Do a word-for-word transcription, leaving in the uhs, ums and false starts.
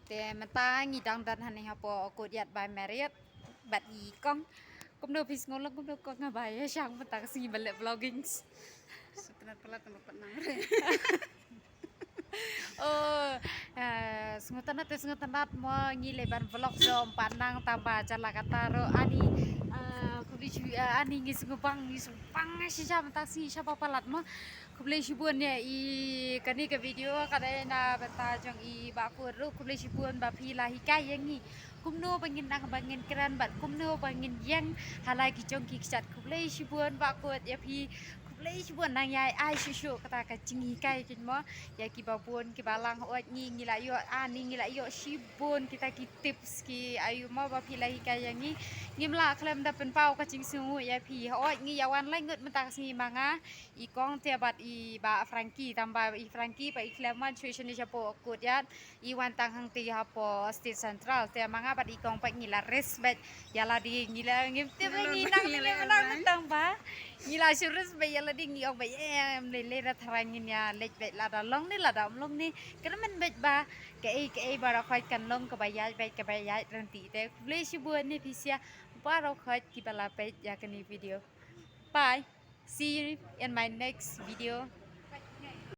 Te mynta ngi dang don hangne hapoh courtyard by Marriott bad i kong. Kumno phi sngew lang, kumno kong, nga ba ïa shang mynta ka sngi ban leh vlogging. Sngewtynnat palat tang ba pat nang re. Oh, eh, sngewtynnat te sngewtynnat mo, ngi leh ban vlog shu ym pat nang tang ba jala kata ruh ani, eh, khublei shi, eh, ani ngi sngewbang, ngi sngewbang shisha mynta ka sngi sha ba palat mo. Khublei shibun ïa i kane ka video ka dei na bynta jong i Bah Kut ruh, khublei shibun ba phi la hikai ïa ngi kumno ba ngin nang ba ngin kren bad kumno ba ngin ïeng ha la ki jong ki kjat. Khublei shibun Bah Kut ïa phi, khublei shibun, nang ïai ai shuh shuh kata ka jinghikai kin mo ïa ki ba bun ki ba lang. Hooid ngi, ngi la ïoh, ani ngi la ïoh shibun kita ki tips ki ayu mo ba phi la hikai ïa ngi. Ngim lah khlem da pynpaw ka jingsngewnguh ïa phi. Hooid ngi ïa wan lai ngut mynta ka sngi ma nga, i kong te bad i Bah Frankie, tang ba i Frankie bad i khlem wan shuh shane shapoh courtyard, i wan tang hangtei hapoh State Central. Te ma nga bad i kong pat ngi la rest beit ïa lade, ngi la, ngim tip ba ngi nang, ngi la nang tang ba ngi la shu rest beit ïa lade, ngi ong ba em lei lei da thrang ngin ïa leit beit, lada long ne lada ym long ne, kyrmen beit ba kaei kaei baroh khoit kan long kaba ïaid beit, kaba ïaid ryntih. Te khublei shibun ne phi sha baroh khoit kiba la peit ïa kane video. Bye. See you in my next video.